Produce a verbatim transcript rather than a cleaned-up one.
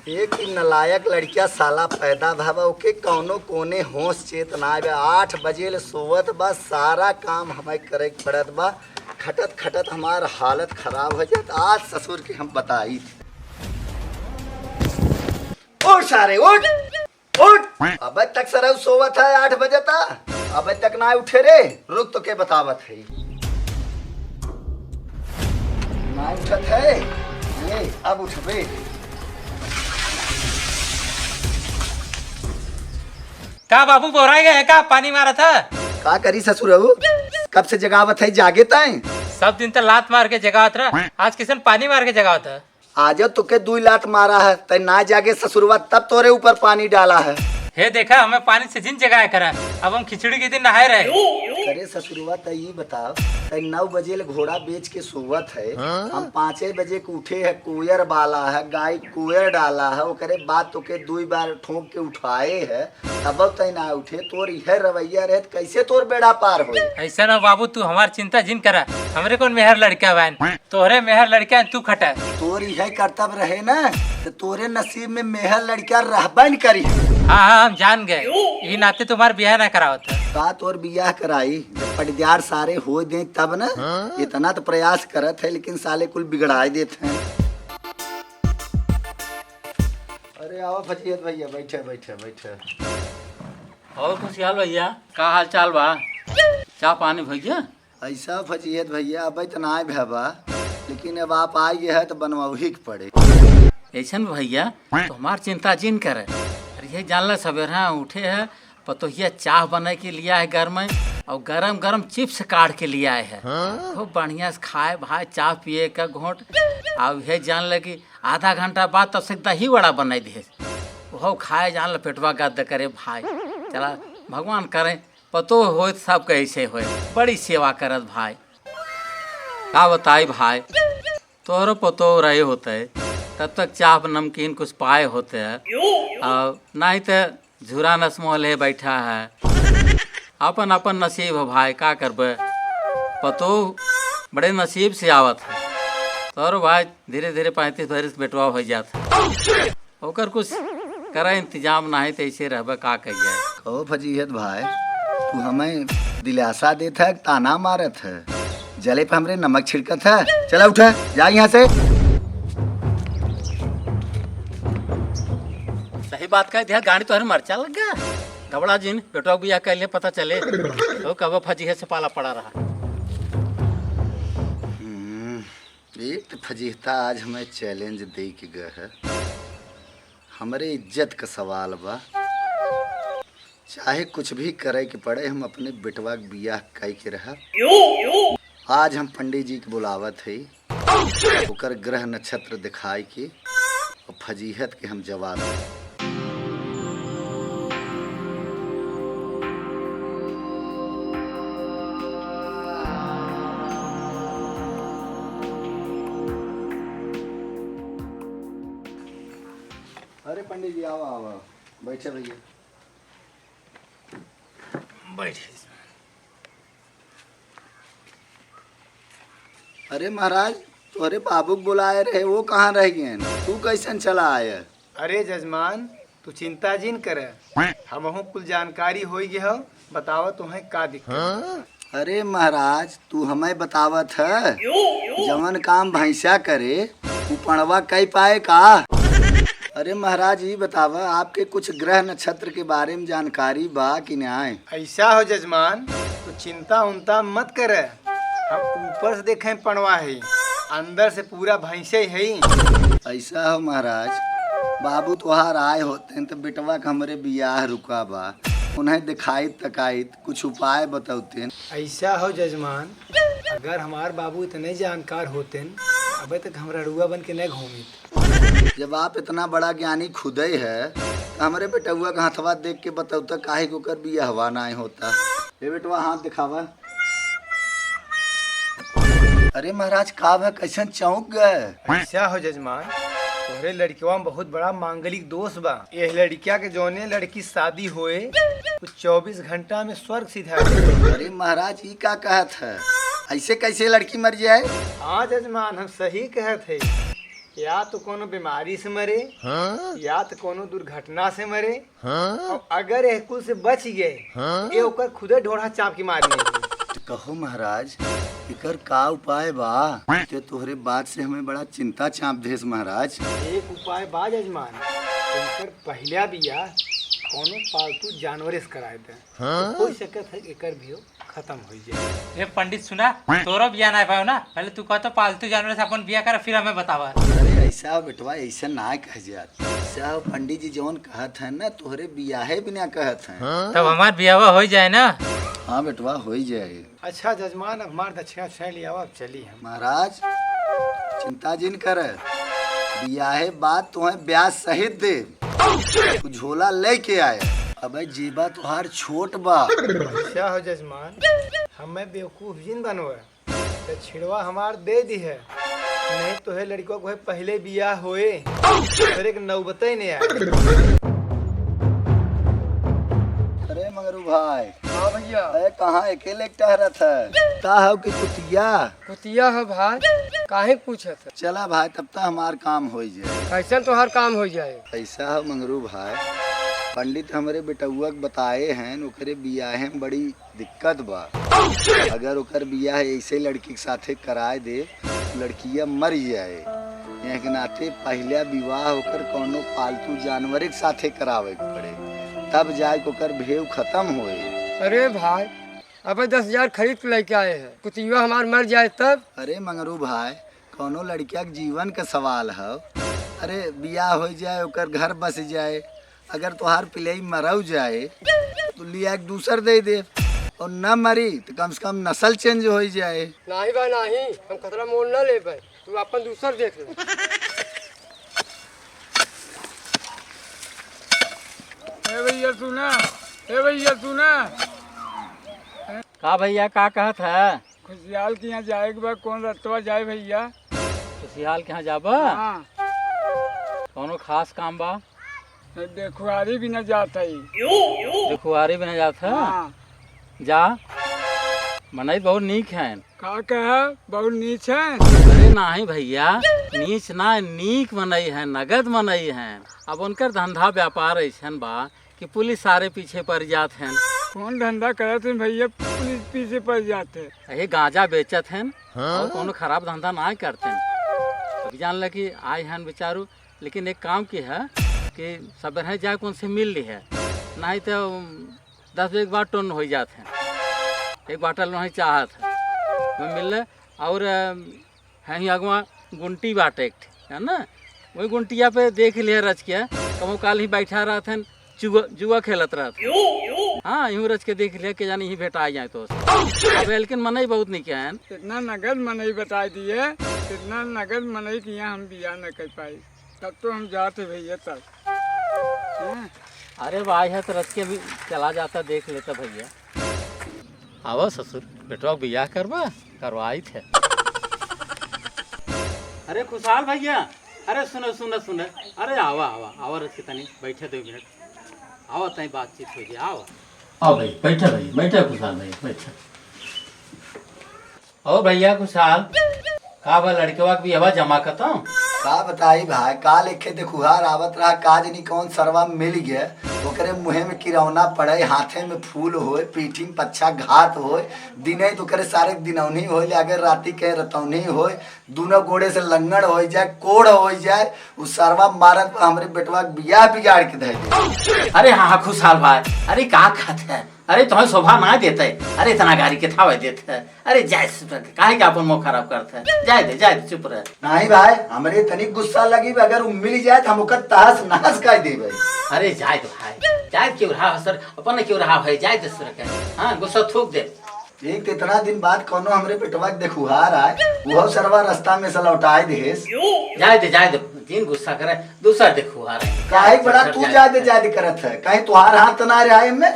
एक ही नालायक लड़किया साला पैदा भवा, ओके कौनो कोने होश चेत ना आवे। आठ बजे ले सोवत बा, सारा काम हमें करे के पड़त बा। खटत खटत हमार हालत खराब हो जात। आज ससुर के हम बताई। उठ सारे, उठ, उठ। अबे तक सरऊ सोवत है आठ बजे ता, अबे तक ना उठे रे। रुक, तो के बतावत है, ना उठत है। ये अब उठबे। का बाबू बोराए गए हैं का? पानी मारा था। का करी ससुरऊ, कब से जगावत है, जागे ताई। सब दिन तो लात मार के जगावत रहा, आज किसन पानी मार के जगावत है? आजो तुके दुई लात मारा है, तै ना जागे ससुरवा, तब तोरे ऊपर पानी डाला है। हे देखा, हमें पानी से जिन जगाया करा, अब हम खिचड़ी के दिन नहाए रहे। अरे ससुरवा, तै ई बताओ, तै नौ बजे ले घोड़ा बेच के सोवत है, हम पाँचे बजे के उठे है, कोयर बाला है, गाय कोयर डाला है, ओकरे बाद तोके दुई बार ठोंक के उठाए है, तब तै ना उठे। तोर यह रवैया रहे त कैसे तोर बेड़ा पार होई? ऐसा ना बाबू, तू हमार चिंता जिन करा, हमरे कौन मेहर लड़का बाइन। तोहरे मेहर लड़का तू खटा। तोर इहे करतब रहे ना, तो तोरे नसीब में मेहर लड़का रहबे न करी। हाँ, हाँ, हम जान गए, यही नाते तुम्हार बियाह ना करावत है। का तोर बियाह कराई, जब पटदार सारे हो दे तब ना। इतना तो प्रयास करत है, लेकिन साले कुल बिगड़ाए देत हैं। अरे आओ फजीहत भैया, बैठे, बैठे, बैठे। और खुशहाल भैया, का हाल चाल बा? चाह पानी भैया? ऐसा फजीहत भैया, अबे तो ना भे बा, लेकिन अब आप आ गए हैं तो बनवाही के पड़े। ऐसन भैया, तो हमार चिंता जिन करे। अरे ये जान ले, सवेरे उठे है, पतोहिया चाह बने के लिया है घर में, और गरम गरम चिप्स काढ़ के लिया है। खूब बढ़िया से खाए भाई, चाह पिए का घोंट। और ये जान ले कि आधा घंटा बाद तब से दही वड़ा बनाई दिए, वह खाए जान ले पेटवा गद्द करे भाई। चला भगवान करे पतोह होए त सबके ऐसे होए, बड़ी सेवा करत भाई। का बताई भाई, तोहरो पतोह रहे होते, तब तक चाह नमकीन कुछ पाए होते, और नहीं तो झूरा नसमोहले बैठा है। अपन अपन नसीब हो भाई, का करबे, पतोह बड़े नसीब से आवत है। तोहरो भाई धीरे धीरे पैंतीस बरिस के बेटवा हो जात है। ओकर कुछ करा इंतजाम, नाही त ऐसे रहबे, का कही जाए। ओ फजीहत भाई, तू हमें दिलासा देत है, ताना मारत है, जले पे हमरे नमक छिड़कत है। चला उठा, जा यहाँ से। सही बात कह दिया, गाड़ी तोहरे मरचा लग गया। घबड़ा जिन, बेटवा बियाह कर ले, पता चले तो कब फजीहत से पाला पड़ा रहा। हम्म। एक तो फजीहता आज हमें चैलेंज दे के गए है, हमरे इज्जत का सवाल बा, चाहे कुछ भी करे के पड़े, हम अपने बेटवा के बियाह कई के रह। आज हम पंडित जी के बुलावत है, ओकर ग्रह नक्षत्र दिखाई के और फजीहत के हम जवाब देब। अरे पंडित जी, आवा, आवा, बैठे भैया, बैठे। अरे महाराज, तोहरे बाबू के बुलाए रहे, वो कहाँ रह गए? तू कैसन चला आया? अरे जजमान, तू चिंता जिन कर, हमहू कुल जानकारी होई गए हो। बतावा, तुम्हें का दिक्कत? अरे महाराज, तू हमें बतावत है, जवन काम भैंसा करे, उ पड़वा कई पाए का? अरे महाराज, ई बतावा, आपके कुछ ग्रह नक्षत्र के बारे में जानकारी बा कि नाय? ऐसा हो जजमान, तो चिंता उन्ता मत कर, हम ऊपर से देखें पड़वा है, अंदर से पूरा भैंसे है। ऐसा हो महाराज, बाबू तोहार आए होते हैं तो बेटवा के हमरे बियाह रुका बा, उन्हें दिखाइत तकाइत कुछ उपाय बतौते हैं। ऐसा हो जजमान, अगर हमार बाबू इतने जानकार होते हैं, अबे तक हम रड़ुआ बन के नहीं घूमित। जब आप इतना बड़ा ज्ञानी खुदे है, तो हमरे बेटउआ के हथवा देख के बतौता काहे को कर बियाहवा नाय होता। ए बेटवा, हाथ दिखावा। अरे महाराज, का भा, कैसन चौंक गए? ऐसा हो जजमान, तोहरे लड़कवा में बहुत बड़ा मांगलिक दोष बा। यह लड़किया के जौने लड़की शादी होए, वो चौबीस घंटा में स्वर्ग सिधार दे। अरे महाराज, ई का कहत है? ऐसे कैसे लड़की मर जाए? हाँ जजमान, हम सही कहत है। या तो कोनो बीमारी से मरे, हाँ? या तो कोनो दुर्घटना से मरे, हाँ? और अगर एह कुल से बच गए, हाँ? ये ओकर खुदे ढोढ़ा चाप के मारने। तो कहो महाराज, एकर का उपाय बा? ते तोहरे बात से हमें बड़ा चिंता चाप देस महाराज। एक उपाय बा जजमान, एकर पहिला बियाह कोनो पालतू जानवरे से कराए दे। हाँ? तो हो सकत है एकर भी हो खत्म हो जाए। ए पंडित सुना, तोरो बियाह ना पाओ ना, पहले तू कहतो पालतू जानवर से अपन बियाह कर, फिर हमें बतावा। अरे ऐसा हो बेटवा, ऐसा ना कह जात। ऐसा हो पंडित जी जौन कहत है ना, तोहरे बियाहे बिना कहत है। तब हमार बियाहवा हो जाए ना। हाँ बेटवा, हो जाए। अच्छा जजमान, अब हमार दक्षिणा उक्षिणा लियावा, अब चली हम। महाराज, चिंता जिन कर, बियाहे बाद तुम्हें ब्याज सहित दे। तू झोला लेके आए। अबे जेबा तुहार छोट बा। अच्छा हो जजमान, हमें बेवकूफ जिन बनवे, दक्षिणवा हमार दे दी है, नहीं तो है लड़का को है पहले बियाह होए, फिर एक नौबते नहीं आए। अरे मंगरू भाई। हाँ भैया। अरे कहाँ अकेले टहरत है? ता हो कि कुतिया? कुतिया हो भाई, काहे पूछत है? चला भाई, तब तक हमार काम हो जाए। कैसन तोहार काम हो जाए? ऐसा हो मंगरू भाई, पंडित हमरे बेटउआ के बताए हैं, ओकरे बियाहे में बड़ी दिक्कत बा। अगर ओकर बियाह ऐसे लड़की के साथे कराए दे, लड़किया मर जाए। यह के नाते पहला विवाह ओकर कौनो पालतू जानवर के साथे करावे के पड़े, तब जाए के ओकर भेव खत्म होए। अरे भाई, अबे दस हजार खरीद के लेके आए हैं, कुतिया हमार मर जाए तब। अरे मंगरू भाई, कौनो लड़किया के जीवन का सवाल है। अरे बियाह हो जाए, ओकर घर बस जाए, अगर तोहार पिलई मरऊ जाए तो लिया एक दूसर दे दे, और न मरी तो कम से कम नस्ल चेंज हो जाए। नाही बा नाही, हम खतरा मोल न लेबे, तू अपन दूसर देख ले। ए भैया सुना, ए भैया सुना। का भैया का कहत है? खुशियाल के यहाँ जाए के बा, कौन रस्तवा जाए भैया? खुशियाल के यहाँ जाबा? हाँ। कौनो खास काम बा? देखुआरी भी न जात है। देखुआरी भी न जात है? हाँ। जा, मनई बहुत नीक हैं। का कहा? बहुत नीच हैं? अरे नाही भैया, नीच ना, नीक मनई हैं, नगद मनई हैं। अब उनकर धंधा व्यापार ऐसन बा कि पुलिस सारे पीछे पड़ जात हैं। कौन धंधा करत हैं भैया, पुलिस पीछे पड़ जात है? यही गांजा बेचत हैं। हाँ? और कोनो खराब धंधा ना करते हैं। अभी जान ले कि आए हैं बेचारू, लेकिन एक काम की है कि सबेरे जाए के उनसे मिल ली है, नहीं तो दस बजे के बाद टोन हो जात हैं। एक बाटल नहीं चाहत है, मैं मिल ले। और हैं ही अगवा गुंटी बाटे एक ठे, है ना? वही गुंटिया पे देख लिया रच के, कबो काल ही बैठा रहत हैं, जुआ, जुआ खेलत रहत हैं। हाँ, यूं रच के देख लिया, के जाने ही भेटा जाए तो। अब लेकिन मनई बहुत नहीं क्या है। इतना नगद मनई बता दिए, इतना नगद मनई कि यहाँ हम बियाह न कर पाई, तब तो हम जाते भैया तब। हाँ। अरे भाई है तो रच के भी चला जाता, देख लेता भैया। आवा ससुर, बेटवा के बियाह करबा? करवाई थे। अरे खुशहाल भैया, अरे सुनो, सुनो, सुनो। अरे आवा, आवा, आवा रच के तनी बैठे दो मिनट। आवा तनी बातचीत हो जाए, आवा। आओ भाई, बैठा भाई, बैठा खुशहाल भाई, बैठा। और भैया खुशहाल, का बा लड़कवा के बियाहवा जमा कतौ? का बताई भाई, काल एक खे देखुहार आवत रहा, का जानी कौन सरवा मिल गया, ओकरे मुँहे में किरौना पड़े, हाथे में फूल होए, पीठी में पच्छा घात होए, दिने तो ओकरे सारे दिनौनी होए, ले अगर राती के रतौनी होए, दोनों गोड़े से लंगड़ होए जाए, कोढ़ होए जाए, उ सरवा मारत बा हमरे बेटवा के बियाह बिगाड़ के धै दे। अरे हाँ, हाँ, खुशहाल भाई, अरे का कहत है? अरे तोहे शोभा ना देते, अरे इतना गारी के थावे देते, अरे जाए ससुर के, काहे के आपन मुंह खराब करते? जाए दे, जाए दे, चुप रह। नहीं भाई, हमरे तनिक गुस्सा लगी, अगर उ मिल जाए तो हम ओकर तहस नहस कर देबे। अरे जाए दे भाई, जाए दे, क्यों रहा है सर, अपन क्यों रहा है, जाए दे ससुर के। हाँ, गुस्सा थूक दे। एक तो इतना दिन बाद कौनो हमरे बेटवा के देखुहार आए, वो सरवा रास्ता में से लौटाए देस। जाए दे, जाए दे, जिन गुस्सा करे, दूसर देखुहार आए। काहे बड़ा तू जाए दे, जाए दे करत है, कहीं तुहार हाथ तो ना रहा एमे?